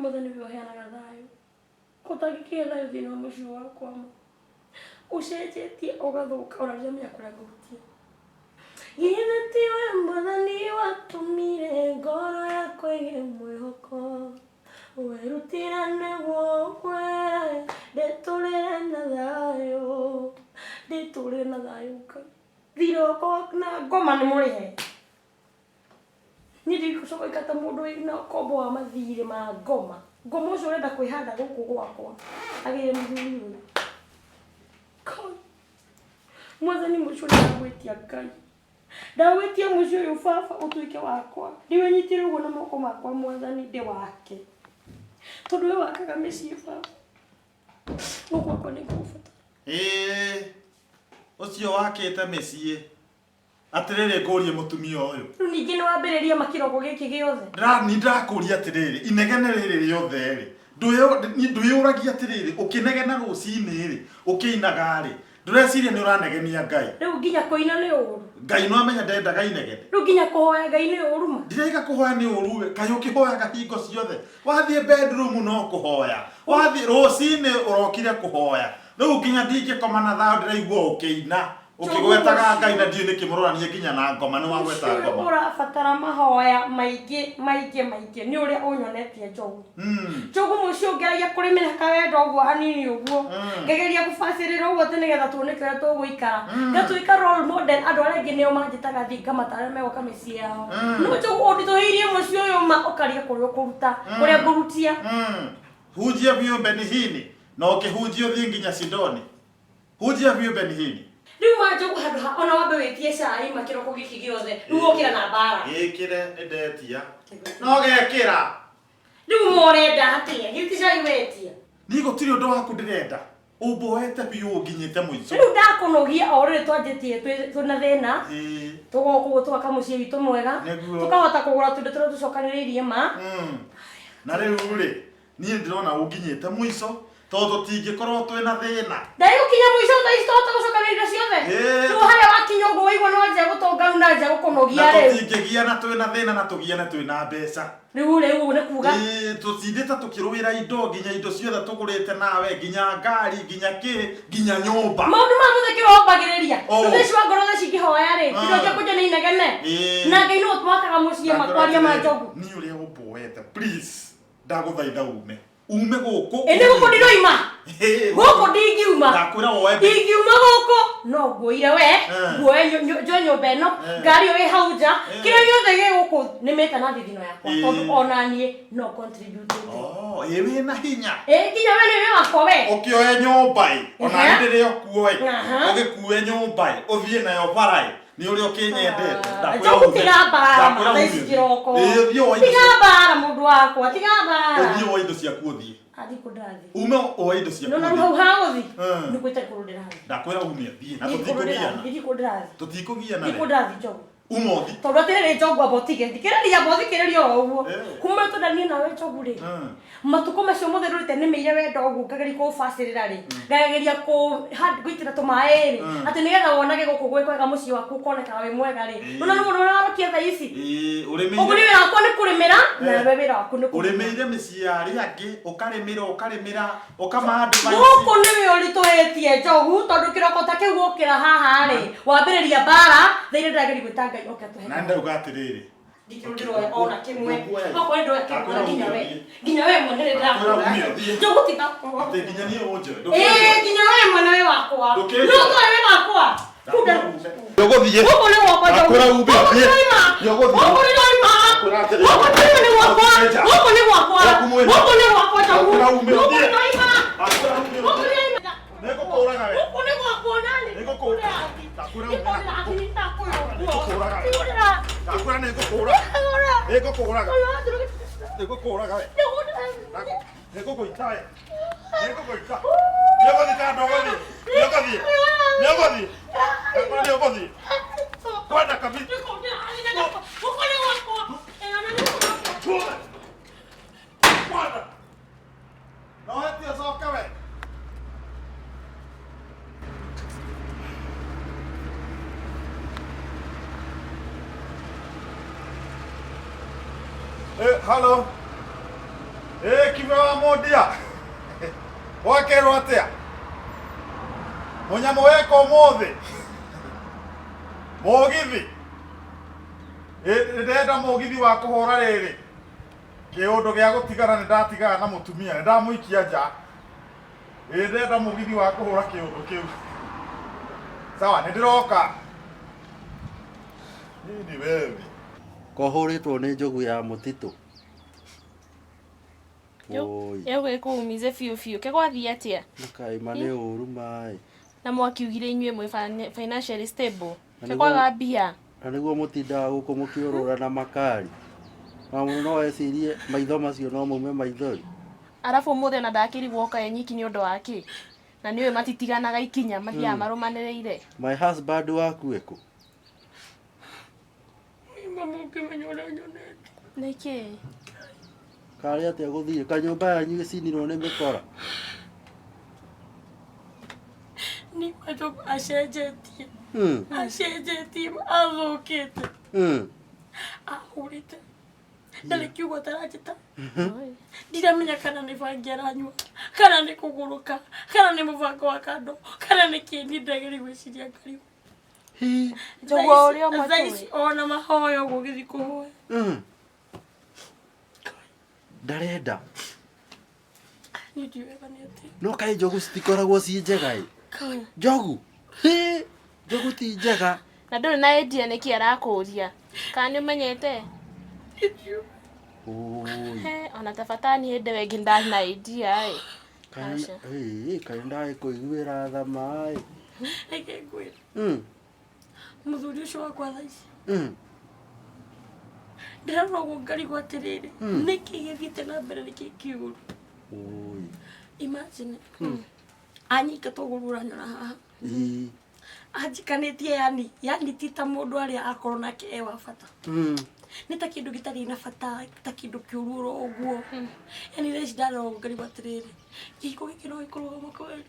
Mwathani we ũheanaga thayũ. Ko ũtangĩkĩhe thayũ thĩinĩ wa mũciĩ wakwa ma. Ũcenjetie ũgathũka ona ndiramenya kũrĩa ngũrutia. Githĩ tiwe Mwathani watũmire ngoro yakwa ĩgĩe mwĩhoko. Werutire nĩguo ũkue ndĩtũrĩre na thayũ. Ndĩtũrĩre na thayũ Ngai. Thirĩ wakwa na ngoma nĩ mũrĩhe. Niĩ ndigũcoka gũikara ta mũndũ wĩna ũkombo wa mathirĩ ma ngoma. Ngoma ũcio ũrenda kwĩhanda gũkũ gwakwa agĩre mũthuri ũyũ. Kai. Mwathani mũciĩ ũyũ ndagwĩtia Ngai. Ndagwĩtia mũciĩ ũyũ baba ũtuĩke wakwa. Ndĩwĩnyitĩre ũguo na moko makwa Mwathani ndĩwake. Tondũ we wakaga mĩciĩ baba. Gũkũ gwakwa nĩ ngũgũbatara. Ĩĩ, ũcio wakĩte mĩciĩ. Atĩrĩrĩ ngũrie mũtumia ũyũ. Rĩu ningĩ nĩ wambĩrĩria ma kĩroko gĩkĩ gĩothe. Ndĩra ni ndĩrakũria atĩrĩrĩ, inegene rĩrĩ rĩothe rĩ, ndwĩyũragia atĩrĩrĩ, ũkĩnegena rũcinĩ rĩ, ũkĩinaga rĩ, ndũreciria nĩ ũranegenia Ngai? Rĩu nginya kũina nĩ ũru. Ngai nĩ wamenya ndendaga inegene. Rĩu nginya kũhoya Ngai nĩ ũru ma? Ndiraiga kũhoya nĩ ũru we, kaĩ ũkĩhoyaga hingo ciothe? Wathiĩ bedroom no kũhoya, wathiĩ rũcinĩ ũrokire kũhoya, rĩu nginya ndingĩkoma na thayũ ndĩraigua ũkĩina. Ũkĩgwetaga Ngai na ndiũĩ nĩkĩ mũroranie nginya na ngoma nĩ wagweta Ũcio ngoma. ũrabatara mahoya maingĩ maingĩ maingĩ nĩ ũrĩa ũnyonetie njogu. Njogu mũciĩ ũngeragia kũrĩmĩra kawendo ũguo hanini ũguo. Ngageria gũbacĩrĩra ũguo atĩ nĩgetha tuone kĩrĩa tũgũikara. Ngatuĩka role model andũ arĩa angĩ nĩo manjĩtaga thiĩ ngamatare megwaka mĩciĩ yao. No njogu ũnditũhĩirie mũciĩ ũyũ ma ũkariga kũrĩa ũkũruta, kũrĩa ngũrutia. Hunjia biũ Benihini na ũkĩhunjia ũthiĩ nginya Sidoni. Hunjia biũ Benihini. Rĩu ma njogu handũ ha ona wambe wĩtie cai ma kĩroko gĩkĩ gĩothe rĩu wokĩra na mbara. Gĩkĩre nĩ ndetia. No gekĩra. Rĩu ma ũrenda atĩa? Githĩ ti cai wetia? Niĩ gũtirĩ ũndũ waku ndĩrenda. Ũmboete biũ ũnginyĩte mũico. Rĩu ndakũnogia o rĩrĩ twanjĩtie twĩna thĩna. Ĩĩ. Tũgoka ũguo tũgaka mũciĩ witũ mwega. Nĩguo. Tũkahota kũgũra tũindo tũrĩa tũcokanĩrĩirie ma. Na rĩu rĩ, Niĩ ndĩrona ũnginyĩte mũico tondũ tũtingĩkorwo twĩ na thĩna. Ndagĩgũkinya mũico thaa ici tũhote gũcokanĩrĩria indo ciothe. Ĩĩ. Rĩu harĩa wakinya ũguo waigua no anjia gũtonga rĩu na anjia gũkũnogia Na rĩu. tũtingĩgiana twĩ na thĩna na tũgiane twĩ na mbeca. Rĩu rĩu ũguo nĩ kuga. Ĩĩ tũtindĩte tũkĩrũĩra indo nginya indo ciothe tũgũrĩte nawe nginya ngari nginya kĩ nginya nyũmba. Maũndũ maya mothe kĩrombagĩrĩria. Oh. Rĩu thaa ici wangorwo thaa ici ngĩhoya rĩ, Ah. indo njia kũnjia nĩ inegene. Ĩĩ. Na Ngai nĩwe wakaga mũciĩ ma kwaria ma njogu. Niĩ ũrĩa ũmboete please. Ndagũthaitha ume. Ume gũkũ. Ĩndĩ gũkũ ndiroima. Hĩ, Gũkũ ndingiuma. Ndakwĩra woe mbe. Ingiuma gũkũ no nguoire we, Eh. nguoe njoe nyũmba ĩno, Eh. ngari ĩyo ĩ hau nja, Eh. kĩrĩa gĩothe gĩ gũkũ nĩ mĩta na thithino yakwa Eh. tondũ ona niĩ no contribute. Oh, ĩ wĩna hinya. Ĩ nginya we nĩ wĩ wakwa we. Ũkĩoe nyũmba ĩ, ona Ehe. niĩ ndĩrĩ o kuo ĩ. Aha. Ũgĩkue nyũmba ĩ, ũthiĩ nayo bara ĩ. Nĩ ũrĩa ũkĩnyendete. Ah, Ndakwĩra Njogu ume. tiga mbara Ndakwĩra thaa ici ume. kĩroko. Ĩĩ, ũthiĩ woe indo Tiga ciaku. mbara mũndũ wakwa, tiga mbara. Ũthiĩ woe indo ciaku ũthiĩ. Athiĩ kũ ndĩrathiĩ? Ume woe indo ciaku Nona ũthiĩ. hau ha gũthiĩ? Mm. Nĩ gwĩta kũrũ ndĩrathiĩ. Ndakwĩra ume ũthiĩ. Na Thiĩ kũrũ ndĩrathiĩ, tũtikũgiana. thiĩ kũrũ ndĩrathiĩ. Tũtikũgiana Thiĩ rĩ. kũrũ ndĩrathiĩ Njogu. Uma ũthiĩ. Tondũ atĩrĩrĩ Njogu amba ũtige. Thikĩrĩria amba ũthikĩrĩrie oro ũguo. Eh. Kuma twendanie nawe Njogu rĩ. Matukũ macio mothe ndũrĩte nĩmĩire wendo ũguo ngageria kũũbacĩrĩra rĩ. Ngageria gũitĩra tũmaĩ rĩ. Atĩ nĩgetha wonage gũkũ gwĩ kwega mũciĩ waku ũkonekaga wĩ mwega rĩ. Nĩwona nĩ mũndũ ũrĩa warokia thaa ici. Ĩĩ, Ũguo ũrĩmĩire niĩ wĩra wakwa nĩ kũrĩmĩra nawe wĩra waku nĩ kũrĩma. ũrĩmĩire mĩciĩ ya arĩa angĩ ũkarĩmĩra ũkarĩmĩra ũkamaha advice. Gũkũ nĩwe ũritũhĩtie njogu tondũ kĩroko ta kĩu wokĩra haha rĩ wambĩrĩria mbara thaa iria ndĩrageria gwĩta Ngai oke atũhe Na ndauga atĩrĩrĩ. Ndikĩrũndĩrwo ona kĩmwe. Ndũkuoya. Okorwo nĩ ndoya kĩmwe Ndakwĩra nginya we. ume ũthiĩ. Nginya we mwene nĩ Ndakwĩra ndĩrakũra. ume ũthiĩ. Njogu tiga. Atĩ nginya niĩ ũnjoe. Ĩĩ nginya we mwene wĩ wakwa. Ndũkĩnjoe. No tũrĩ wĩ wakwa. Kunda. Ndũgũthiĩ. Gũkũ nĩ gwakwa njogu. Ndakwĩra ume Gũkũ ũthiĩ. ndĩroima. Ndũgũthiĩ. Gũkũ ndĩroima. Ndakwĩra atĩrĩrĩ. Gũkũ ndĩroima nĩ gwakwa. Ndũkĩnja. Gũkũ nĩ gwakwa. Gwaku mwene. Gũkũ nĩ gwakwa njogu. Ndakwĩra ume Gũkũ ũthiĩ. ndĩroima. Ndakwĩra ume Gũkũ ũthiĩ. ndĩroima. Nĩngũkũũraga we. Gũkũ nĩ gwakwa nani. Nĩngũkũũraga. Ndakwĩra ume. Nĩngũkũũraga. Nĩngũkũũraga we. Ndakwĩra nĩngũkũũraga. Nĩngũkũũraga. Nĩngũkũũraga we. Nĩngũkũita we. Nĩngũkũita. Nĩũgũthiĩ kana ndũgũthiĩ? Nĩũgũthiĩ? Nĩũgũthiĩ? Ndakwĩra nĩũgũthiĩ. Kwenda kabisa. Tume. Kwenda. No heti ũcoke we. Eh, halo. Eh, Kibe wa Mondia. Wakerwo atia? Mũnyamũ weka ũmũthĩ. Mũgithi. Ĩ ndĩrenda mũgithi wa kũhũra rĩrĩ. Kĩũndũ gĩa gũtigana nĩ ndatigana na mũtumia nĩ ndamũikia nja. Ĩ ndĩrenda mũgithi wa kũhũra kĩũndũ kĩu. Sawa, nĩ ndĩroka. Nini wewe. Kohũrĩtwo nĩ njogu ya mũtitũ. Oi. Ĩgũgĩkũumize biũ biũ. Ke gwathiĩ atĩa? Na kaĩ ma nĩ ũru maĩ. Na mwakiugire inyuĩ mwĩ financially stable. Na Ke nĩguo- kwaga mbia. Na nĩguo mũtindaga gũkũ mũkĩũrũra na makari. Na mũndũ no ecirie maitho macio no maume maithori. Arabu ũmũthĩ ona ndakĩrigwo oka e nyiki nĩ ũndũ wa kĩ? Na nĩũĩ matitiganaga ikinya, mathiaga marũmanĩrĩire. My husband waku ekũ? Mama ũngĩmenya ũrĩa nyonete. Nĩkĩ? Karĩ atĩa gũthiĩ? Kanyũmba yanyu ĩcinirwo nĩ mĩkora. Nĩ majogo acenjetie. Acenjetie athũkĩte. Ahũrĩte. Ndarĩ kiugo ataranjĩta. Ndiramenya kana nĩ bangi aranyua, kana nĩ kũgũrũka, kana nĩ mũbango wa kando, kana nĩ kĩ niĩ ndagĩrĩirwo gwĩciria ngarigwo. Hi. Njogu o ũrĩa ũmwe Thaa ici tũĩ. ona mahoya ũguo ũgĩthiĩ kũhoya. Ndarenda. Niĩ ndiũĩ wega nĩ atĩa. No kaĩ njogu citikoragwo ciĩ njega ĩ. Kai. Njogu. Hi. Njogu ti njega. Na ndũrĩ na idea nĩkĩ arakũria. Kana nĩ ũmenyete? Niĩ ndiũĩ. Oi. He, ona ta bata niĩ hĩndĩ ĩyo ĩngĩ ndarĩ na idea ĩ. Kaĩ Aca. kaĩ ndagĩkũiguĩra tha maĩ. Reke ngwĩre. Mũthuri ũcio wakwa thaa ici. Ndĩrarora ũguo ngarigwo atĩrĩrĩ, nĩkĩ gĩthiĩte na mbere nĩkĩ kĩũru? Oi. Imagine. Anyingata ũguo ũranyona haha. Ii. Anjikanĩtie yani, yani ti ta mũndũ arĩa akorwo nake e wa bata. Nĩ ta kĩndũ gĩtarĩ na bata, ta kĩndũ kĩũru oro ũguo. Yani thaa ici ndarora ũguo ngarigwo atĩrĩrĩ, kĩhiko gĩkĩ no gĩkũrũgama kweli?